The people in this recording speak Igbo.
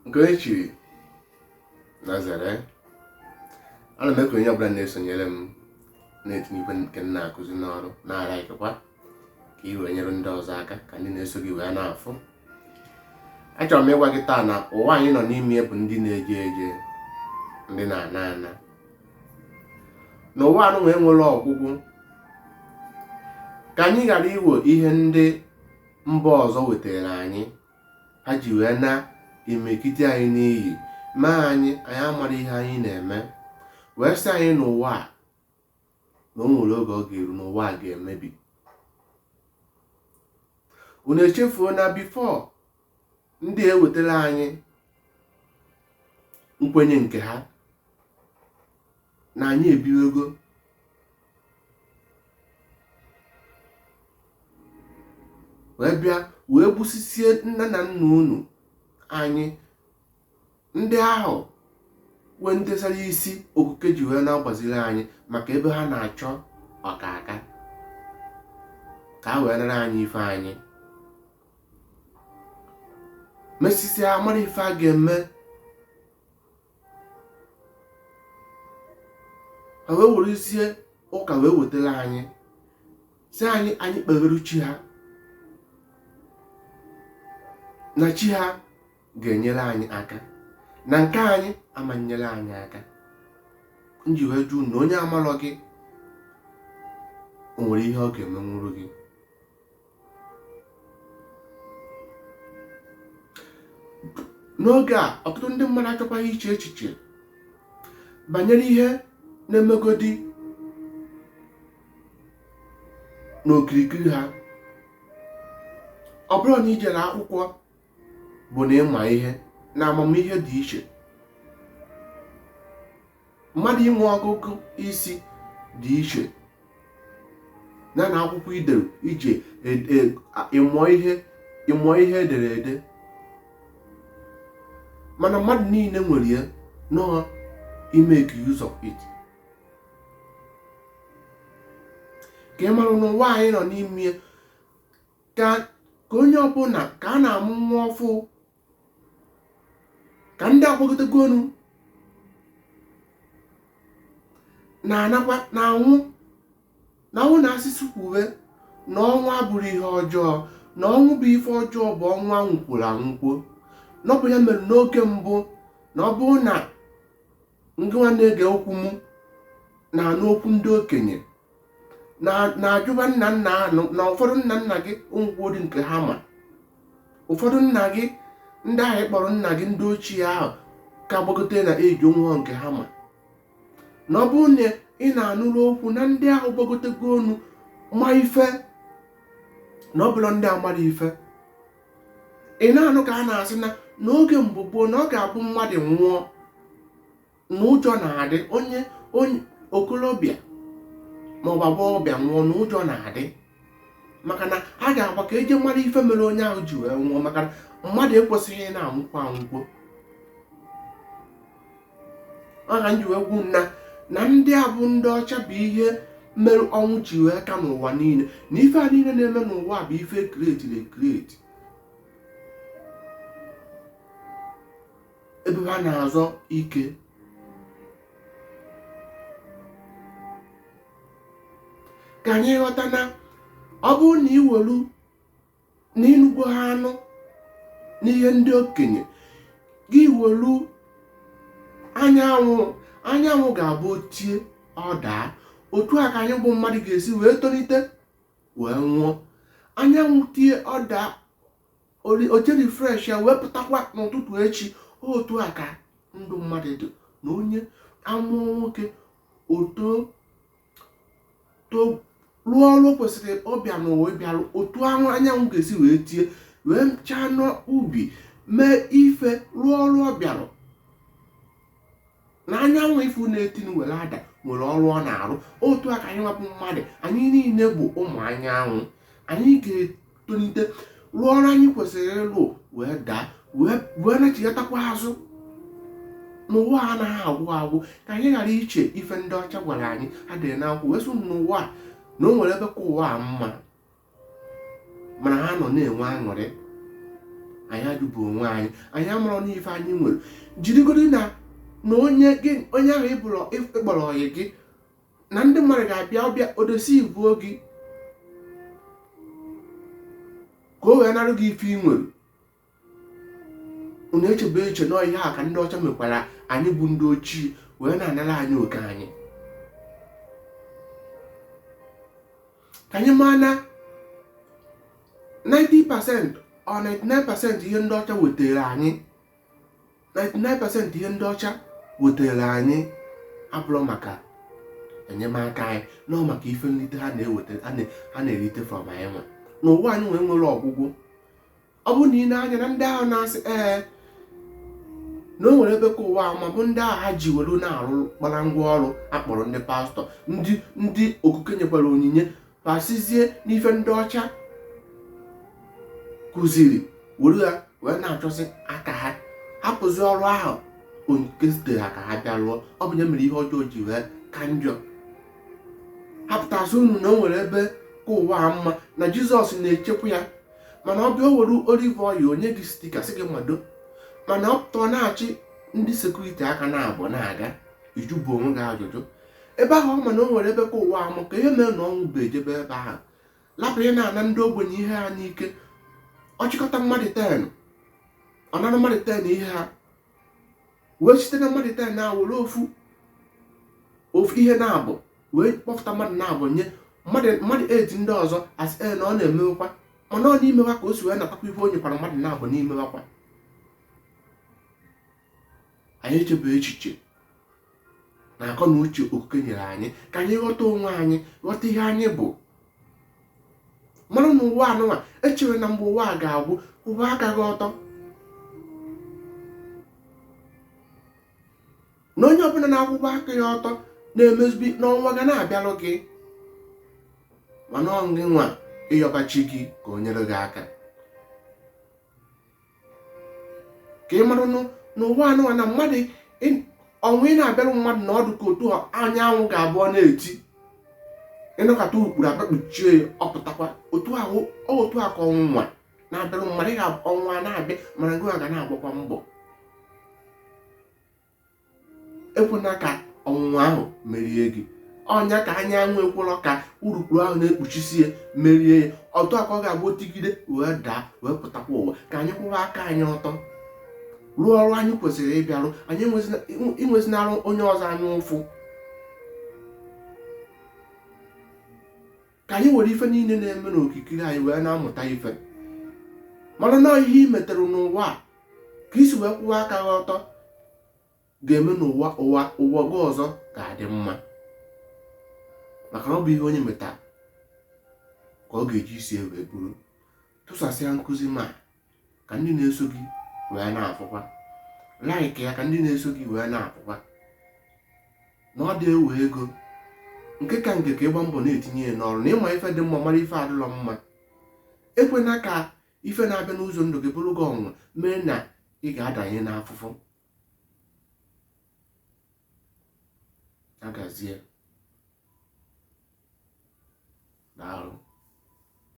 Nke onye chiri na zere, ana m ekele onye ọbụla na-esonyere m, na-etinye ife nke m na-akụzi n'ọrụ, na-alaikekwa ka ị wee nyere ndị ọzọ aka ka ndị na-eso gị wee na-afụ. Achọrọ m ịgwa gị taa na ụwa anyị nọ n'ime bụ ndị na-eje eje, ndị na-ana ana, na ụwa anụnwa enwerọ ọgwụgwụ. Ka anyị ghara iwe ihe ndị mba ọzọ wetara anyị, ha ji wee na imirikiti anyị n'iyi, mee anyị anyị amara ihe anyị na-eme, wee sị anyị n'ụwa a na o nwere oge ọ ga-eru n'ụwa a ga-emebi. Unu echefuo na before ndị ewetara anyị nkwenye nke ha, na anyị ebiwego wee bịa wee gbusisie nna na nna unu anyị ndị ahụ wee isi okuke ji wee na-agbaziri anyị maka ebe ha na-achọ ọkaka ka a wee nara anyị ife anyị mesisia mara ife a ga-eme. Ha wee werezie ụka wee wetara anyị, sị anyị anyị kpewere chi ha, na chi ha ga-enyere anyị aka, na nke anyị ama nyere anyị aka. M ji wee jụ na onye amarọ gị, o nwere ihe ọ ga-emenwuru gị? N'oge a, ọtụtụ ndị mmadụ achọkwaghị iche echiche banyere ihe na-emegodi n'okirikiri ha. Ọ bụrụ na i jere akwụkwọ bụ na ịma ihe na amamihe dị iche, mmadụ inwe ọgụgụ isi dị iche na na akwụkwọ i dere ije ịmụọ ihe, ịmụọ ihe edere ede, mana mmadụ niile nwere ya nọọ imake use of it. Ka ị mara n'ụwa anyị nọ n'ime, ka onye ọbụla ka a na-amụ nwa ọfụ, ka ndị agbagotego onu na-anakwa na-anwụ na ọnwụ na asịsị kwuwe na ọnwụ abụrọ ihe ọjọọ, na ọnwụ bụ ife ọjọọ bụ ọnwụ anwụkwuru anwụkwuo. Na ọ bụ ya mere n'oge mbụ, na ọ bụrụ na ngịnwa na-ege okwu m na-anụ okwu ndị okenye na-ajụba nna nna ahụ, na ụfọdụ nna nna gị onwukwodi nke ha ma, ụfọdụ nna gị ndị ahụ ị kpọrọ nna gị ndị ochie ahụ ka gbagote na eji onwe nke ha ma, na ọ bụrụ na ị na-anụrụ okwu na ndị ahụ gbagotego onu ma ife, na ọ bụla ndị amara ife, ị na-anụ ka a na-asị na n'oge mgbe gboo na ọ ga-abụ mmadụ nwụọ na ụjọ na-adị onye onye okolobịa maọbụ agbọghọbịa nwụọ na ụjọ na-adị, maka na a ga-agba ka eje mara ife mere onye ahụ ji wee nwụọ, maka na mmadụ ekwesịghị ị na-anwụkwa anwụkwo. Ọ ka m ji wee gwu na na ndị a bụ ndị ọcha bụ ihe mere ọnwụ ji wee ka n'ụwa niile, na ife a niile na-eme n'ụwa bụ ife createri ecreate, ebe ha na-azọ ike. Ka anyị ghọta na ọ bụrụ na ị welu na ịnụgo ha anụ n'ihe ndị okenye gị welu anyanwụ, anyanwụ ga-abụ tie ọ daa, otu a ka anyị bụ mmadụ ga-esi wee tolite wee nwụọ. Anyanwụ tie ọ daa, o je refresh ya wee pụtakwa n'ụtụtụ echi. Otu a ka ndụ mmadụ dị, na onye amụọ nwoke o too rụọ ọrụ kwesịrị ọbịa n'ụwa ịbịarụ, otu ahụ anyanwụ ga-esi wee tie wee chaa n'ubi mee ife rụọ ọrụ ọ bịarụ, na anyanwụ ifu na-etinu were ada nwere ọrụ ọ na-arụ. Otu a ka anyị nwapụ mmadụ, anyị niile bụ ụmụ anyanwụ, anyị ga-etolite rụọ ọrụ anyị kwesịrị ịlụ wee daa wee nachigatakwa azụ n'ụwa anaghị agwụ agwụ. Ka anyị ghara iche ife ndị ọcha gwara anyị ha dere n'akwụkwọ wee sị n'ụwa na o nwere ebe ka ụwa a mma, mana ha nọ na-enwe aṅụrị. Anyị ajụbụ onwe anyị, anyị amarọ n'ife anyị nwere. Jirigoro na na onye gị, onye ahụ ịbụrụ ịkpọrọ ọyị gị na ndị mmadụ ga-abịa ọbịa odosi ibuo gị ka o wee narụ gị ife ị nwere. Unu echebe eche na ihe a ka ndị ọcha mekwara anyị bụ ndị ojii wee na-anara anyị oke anyị. Ka anyị maa na 90% or 99% ihe ndị ọcha wetara anyị, 99% ihe ndị ọcha wetara anyị abụrụ maka enyemaka anyị, nọ maka ife nrite ha na-eweta, ha na-erite from anyị nwe n'ụwa anyị nwee nwere ọgwụgwụ. Ọ bụrụ na ị na-anya na ndị ahụ na-asị ee na o nwere ebe ka ụwa ma bụ ndị agha ha ji were na-arụ kpara ngwa ọrụ akpọrọ ndị pastọ, ndị okuke nyekwara onyinye pasizie n'ife ndị ọcha kụziri were ya wee na-achọsị aka ha hapụzi ọrụ ahụ nke zitere ha ka ha bịa rụọ. Ọ bụ ya mere ihe ọjọọ ji wee ka njọ. Hapụtasị unu na o nwere ebe ka ụwa mma na Jizọs na-echekwa ya, mana ọ bịa o were olive oil onye gị sticker sị gị mado, mana ọ pụta ọ na-achị ndị security aka na-abụ na-aga ijubu onwe gị ajụjụ ebe ahụ ọ ma na o nwere ebe ka ụwa ama ka ihe mere na ọnwụ bụ ejebe ebe ahụ lapụ ya na-ana ndị ogbenye ihe ha n'ike. Ọ chịkọta mmadụ 10, ọ nara mmadụ 10 ihe ha wee site na mmadụ 10 na were ofu ofu ihe na-abụ wee kpọpụta mmadụ na-abụ nye mmadụ 8 ndị ọzọ asị ee na ọ na-emewekwa, mana ọ n'imewa ka o si wee natakwa ife o nyekwara mmadụ na-abụ n'imewakwa. Anyị echebe echiche na akọ na uche okike nyere anyị ka anyị ghọta onwe anyị, ghọta ihe anyị bụ, mara na ụwa anụnwa echere na mgbe ụwa a ga-agwụ, ụwa agaghị ọtọ, na onye ọbụla na-akwụkwọ aka ya ọtọ na-emezibi n'ọnwa ga na-abịalụ gị, mana ọ gị nwa ịyọba chi gị ka o nyere gị aka ka ị marụ n'ụwa anụnwa na mmadụ ọnwụ ị na-abịarụ mmadụ na ọdụ ka otu anyanwụ ga-abụọ na-eti ịnọkọta ukpuru akpakpuchie ya ọpụtakwa otu ahụ otu a ka ọnwụnwa na-abịarụ mmadụ. Ị ga ọnwụ a na-abịa, mana gị ga na-agbakwa mbọ. Ekwena ka ọnwụnwa ahụ merie gị. Ọnya ka anyanwụ ekwelọ ka urukpuru ahụ na-ekpuchisi ya merie ya, otu a ka ọ ga-abụ otigide wee daa wee pụtakwa ụwa. Ka anyị kwụwa aka anyị ọtọ rụọ ọrụ anyị kwesịrị ịbịarụ anyị, inwezinarụ onye ọzọ anya ụfụ. Ka anyị were ife niile na-eme n'okirikiri anyị wee na-amụta ife, mana na ihe ị metere n'ụwa a ka isi wee kwụwa aka gị ọtọ ga-eme n'ụwa ụwa ụwa gị ọzọ ga-adị mma, maka na ọ bụ ihe onye metara ka ọ ga-eji isi wee buru. Tụsasịa nkụzi ma ka ndị na-eso gị wee na-afụkwa, like ya ka ndị na-eso gị wee na-afụkwa na ọ dị ewe ego nke ka nke ka ịgba mbọ na-etinye ya n'ọrụ na ịma ife dị mma, mara ife adịlọ mma. Ekwena ka ife na-abịa n'ụzọ ndụ gị bụrụ gị ọnwụnwa mee na ị ga-adanye n'afụfụ. Agazie, daalụ.